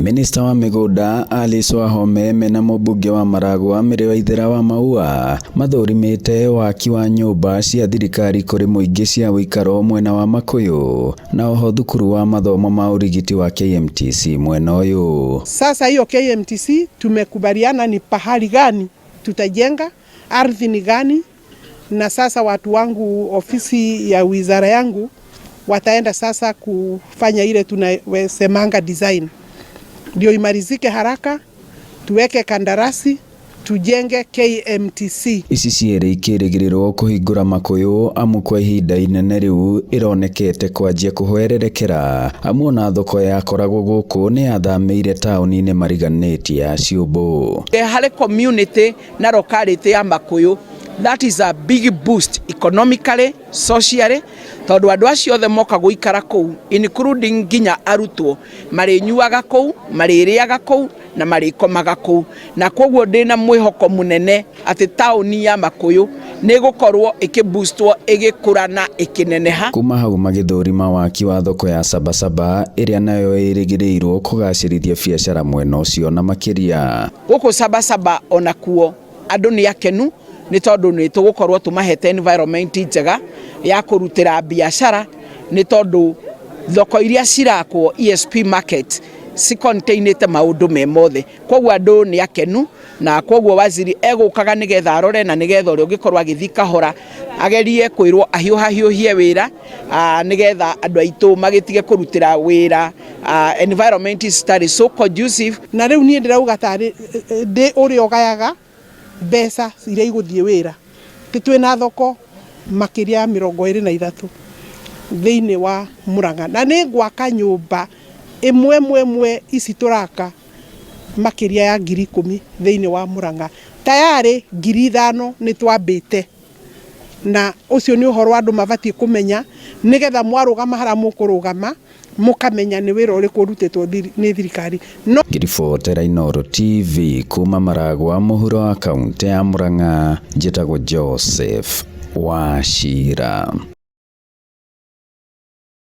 Minista wa mĩgũnda Alice Wahome mena mũmbunge wa Maragua Mary Waithera wa Maua mathũrimĩte waki wa nyũmba cia thirikari kũrĩ mũingĩ cia ũikaro mwena wa Makuyu na oho thukuru wa mathomo ma ũrigiti wa KMTC mwena ũyũ. Sasa hiyo KMTC tumekubaliana ni pahali gani tutajenga, ardhi ni gani, na sasa watu wangu ofisi ya wizara yangu wataenda sasa kufanya ile tunasemanga design, ndio imalizike haraka, tuweke kandarasi tujenge KMTC. Ici cierĩ ikĩrĩgĩrĩrwo kũhingũra Makuyu amu kwa ihinda inene rĩu ĩronekete kwanjia kũhwererekera amu ona thoko yakoragwo gũkũ nĩ yathamĩire taũni-inĩ mariganĩtie ya Ciũmbũ. Harĩ community na locality ya Makuyu, that is a big boost economically, socially, tondũ andũ acio othe moka gũikara kũu, including nginya arutwo, marĩnyuaga kũu, marĩrĩaga kũu na marĩkomaga kũu, na koguo ndĩna mwĩhoko mũnene atĩ taũni ya Makuyu nĩ ĩgũkorwo ĩkĩboostwo, ĩgĩkũra na ĩkĩneneha. Kuma hau magĩthũrima waki wa thoko ya Sabasaba ĩrĩa nayo ĩrĩgĩrĩirwo kũgacĩrithia biacara mwena ũcio na makĩria. Gũkũ Sabasaba onakuo andũ nĩ akenu nĩ tondũ nĩ tũgũkorwo tũmahete environment njega ya kũrutĩra biacara, nĩ tondũ thoko iria cirakwo ESP market cicontainĩte maũndũ me mothe, koguo andũ nĩ akenu, na koguo waziri egũkaga nĩgetha arore na nĩgetha ũrĩa ũngĩkorwo agĩthiĩ kahora agerie kwĩrwo ahiũhahiũhie wĩra, nĩgetha andũ aitũ magĩtige kũrutĩra wĩra environment citarĩ so conducive. Na rĩu niĩ ndĩrauga tarĩ ndĩ ũrĩa ũgayaga mbeca iria igũthiĩ wĩra, tĩ twĩna thoko makĩria ya 23 thĩinĩ wa Murang'a, na nĩ ngwaka nyũmba ĩmwe ĩmwe ĩmwe ici tũraka makĩria ya 10,000 thĩinĩ wa Murang'a. Tayarĩ 5,000 nĩ twambĩte, na ũcio nĩ ũhoro andũ mabatiĩ kũmenya nĩgetha mwarũgama harĩa mũkũrũgama mũkamenya nĩ wĩra ũrĩkũ ũrutĩtwo nĩ thirikari. No Ngĩribotera Inooro TV kuma Maragua mũhuro wa kaũntĩ ya Murang'a, njĩtagwo Joseph Wachira.